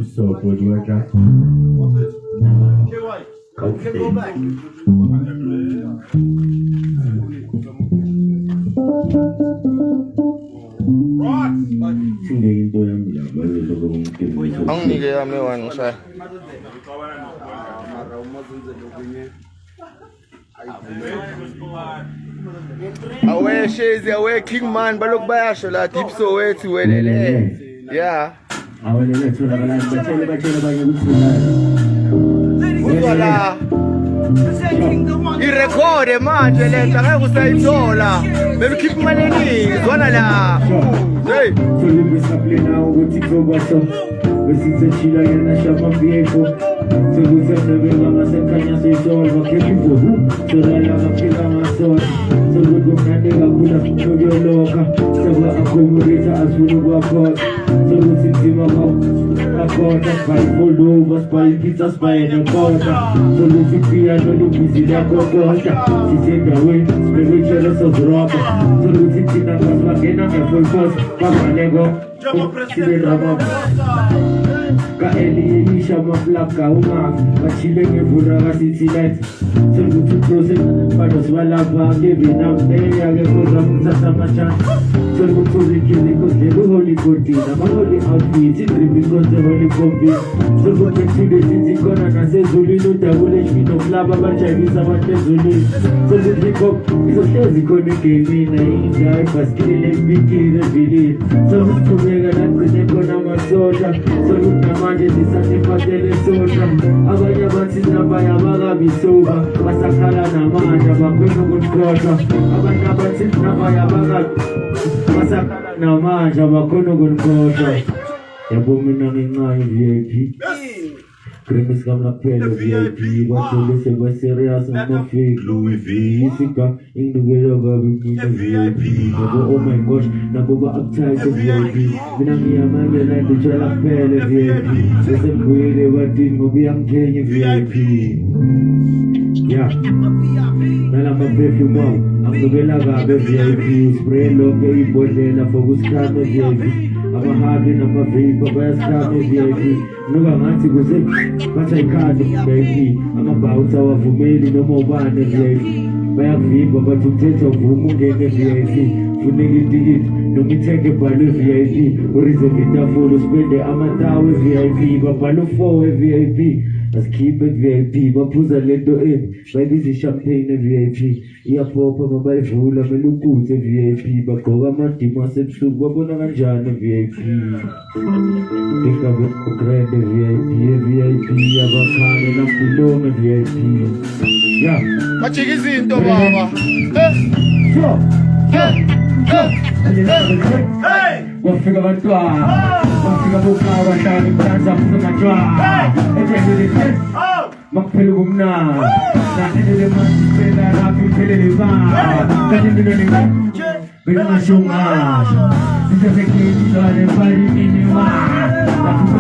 So good worker. Anginike yami one ngishaya. Awe Shezi, awe King Man, balokhu bayasho la Deep Soweto welele. Yeah. Awelele tholakalani batshele batshele abanye ukuthi Uzwa la. Irekhode manje lento angeke usayithola. Bebe khipha imali eningi zwana la. Hey. Solungisa plena ukuthi kuzoba so besithe chila yena shama vehicle sekuthe nebeka ngasekhanya soyisolva khepha sorala ngafika ngasona sekuthi kumnandi kakhulu afuna ukuyolokha sekuwa-accommodate asifuna ukuwakhona sekuthi nzima akhona sibaye ifolova sibaye ipizza sibaye nenkota sekuthi kufiya nolubhizi liyakokota sisendaweni sibeke itshelo sozirobha sekuthi thina ngasibangena nge-full force bavaleko sibe rama ka-eliyelisha amaplaga ungafi bashile ngevura ka-city light sekuthi uclose bano sibalapha kevinam eyake kozama ukuthatha ama-chance sekuthi urikizikudlela uholy godini ama-holy outfit idrip inkonzo holy combin sekuthi kuthile sithi khona nasezulwini udabule eshini nomlaba abajayivisa abantu ezulwini sekuthi hip hop izohlezi khona egamini ayindawo ebhasikilini empikini evilini sekusiqhubeka lagcine khona amasosha sekuthi namanje sisanefatele sosha abanye abathi nabanye abakabi soba basakhala namanje abakhona ukunikhohlwa abantu abathi nabanye abakabi basakhala namanje abakhona ukunikhohlwa yabo mina ngenxa ye-VIP Cream sikamla kuphela VIP kwathole sekwa-serious ngama-fake Louis V isiga ingidukela kabi mina VIP yabo oh my gosh nabo ba-uptight VIP mina ngiyamangela nditshela kuphela VIP bese ngibuyele ebatini ngoba iyangithenya i-VIP yeah nalama-perfume wawo angibukela kabi e-VIP spray lonke ibhodlela for kusikhama e-VIP amahabi namaveipa bayasikhama e-VIP nuka ngathi kuze bathi ayikhandi VIP amabhawuthi awavumeli noma ubani e-VIP bayakuvimba bathi umthetho avuma ungene e-VIP funeka itikiti noma ithenge ebhalwe VIP ureserve itafula uspende amatawu e-VIP babhala u-four e-VIP asikhiphe e-VIP baphuza lento embi bayibiza i-champagne e-VIP iyaphopha mabayivula mele ukuthe e-VIP bagqoka amadimu asebusuku babona kanjani e-VIP ingabe grand e-VIP e-VIP abakhane nabhulonge e-VIP ya Bajika izinto baba. Eh, so eh, eh. Hey! Kwafika abantwana, kwafika bokhaba bahlala imtanza futhi amatshwala. Ethendele makuphela ubumnandi. Nanelele manje phela lapho iphelele imali. Kanti mina ni mina ngasho ngasho. Sisesekhini zwane pari nini wa. Lapho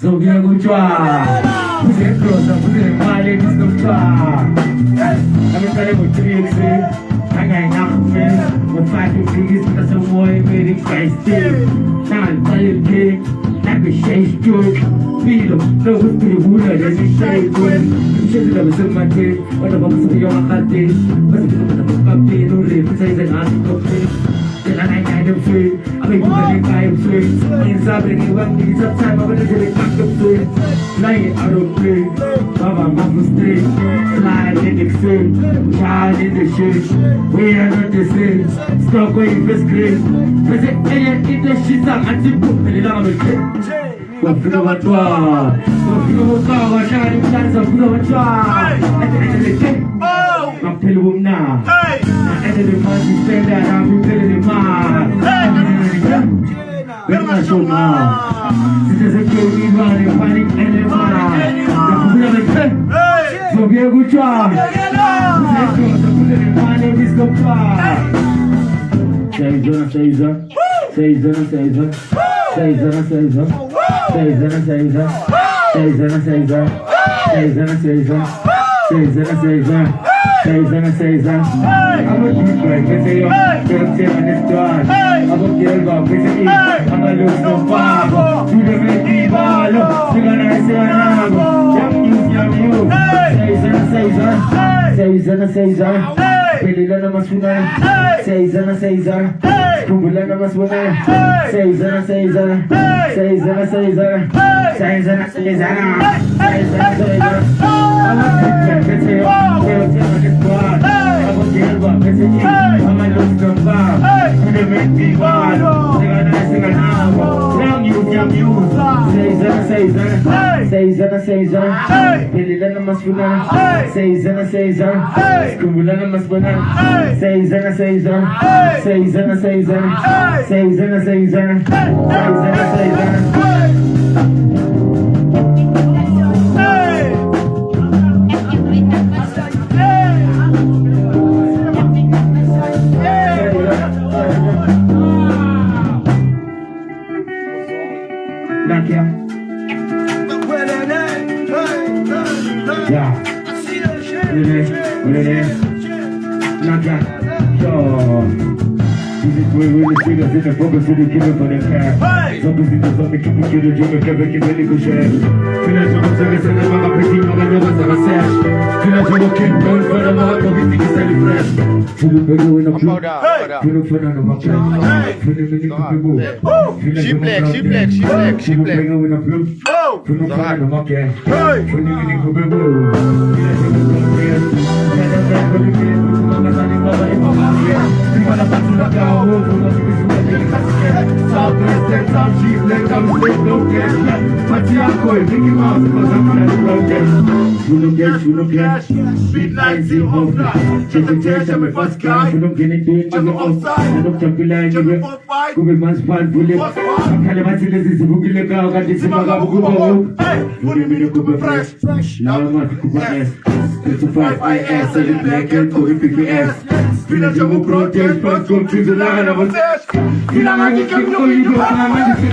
zokuya kutshwala. Kuze grosa kuze imali esinomtshwala. Abeqale ngo-3 ekuseni. Angayinakhe ngo-5 ufika isikhathi emele ngigayisile. Nangiqale lipheki nangishaye isitoki. Mpilo lokusidubula lesi shayikweni. Mshezi ndabe sematheni kodwa bakusifika emakhateni. Bazifika nabapapeni urephi sayize ngathi top 10. Flying aeroplane, Baba Mafu Street, flying in the sun, child in the shit, we are not the same, stop going first grade, bese enye into eshisa ngathi impuphelelanga bethe. Kwafika abantwana, kwafika bokhaba bahlala imhlanza kwafika abantwana. Ngaphela ubumnandi. Naendele manje isenda lapho iphelele imali. Bengasho ngawo. Sisesekheni imali panic animal. Ngakhumbula bethe. Zokuye kutshwala. Sisekhona kuze nemali ebisophala. Siyayizona siyayizona. Siyayizona siyayizona. Siyayizona siyayizona. Siyayizona siyayizona. Siyayizona siyayizona. Siyayizona siyayizona. Siyayizona siyayizona. Siyayizana, siyayizana. Abo-deep phethe yo, beyokuthenga nesitwana. Abo-girl baphethe i, ama-looks nomfako. Thule ibalo, sikanayo sikanabo. Young youth, young youth. Siyayizana, siyayizana. Siyayizana, siyayizana. Phelelana masifunana. Siyayizana, siyayizana. Sikhumbulana masibonana. Siyayizana, siyayizana. Siyayizana, siyayizana. Siyayizana, siyayizana. Siyayizana, siyayizana. Abo-deep phethe yo, beyokuthenga nesitwana. Abo-girl baphethe i, ama-looks nomfako. Thule ibalo, sikanayo sikanabo. Young youth, young youth. Siyayizana, siyayizana. Siyayizana, siyayizana. Phelelana masifunana. Siyayizana, siyayizana. Sikhumbulana masibonana. Siyayizana, siyayizana. Siyayizana, siyayizana. Siyayizana, siyayizana. Siyayizana, siyayizana. Nakya. Yeah. Ulele, ulele. Nakya. Yo. This is where we really in the focus to the killer for the cash. Zonke izinto zami khiphi njengekeve kushare. Phila njengokusebenzela mangaphethi makanyoka zakasesh. Phila njengo-King Don fana makagqoka itikiseli fresh. Funa ubheke wena blue. Funa ukufana noma-crack. Funa mina ikhuphe. She black, she black, she black, she Funa black. ubheke wena blue. Funa ukufana noma-gang. Funa mina ikhuphe. Phila njengo-King. Kube masipala vule bakhale bathi lezi zibukile kawo kanti simakabukuba. Funa mina kube fresh lawa mafi kuba S 35 IS seven black and go BBS. Phila njengo protest but komthinzelaka nabo. Phila ngathi King Noyilo ngathi.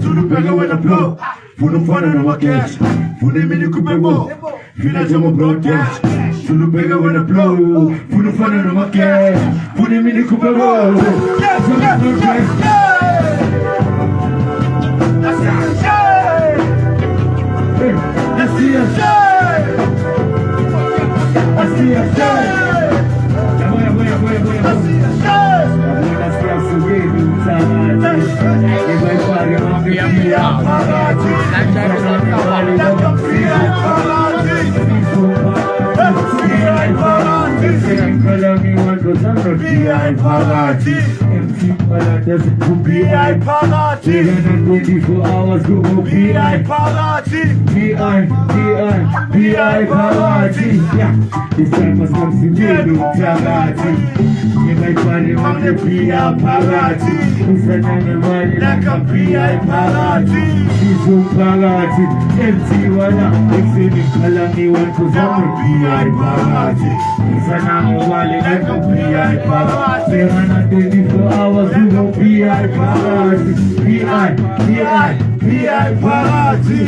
Thulubheke wena blow, funa umfana noma-cash, funa imini khuphe bo, fila njengo-broadcash. Thulubheke wena blow, funa umfana noma-cash, funa imini khuphe bo. Yabo, yabo, yabo, yabo, yabo. Yabona siyasukela umthakathi. Ebayifake mafika phakathi. Phakathi phakathi. 24 hours go B.I. phakathi. B.I. B.I. B.I. phakathi. Yeah, this time must come singeni umthakathi. Ngibayifane wonke B.I. phakathi. Isana nemali like a B.I. phakathi. Sizumphakathi MT wala ekuseni ngikhala ngiwan cause I'm a B.I. phakathi. Isana nemali like a B.I. phakathi. Bengana 24 hours we go B.I. phakathi. B.I. B.I. B.I. phakathi.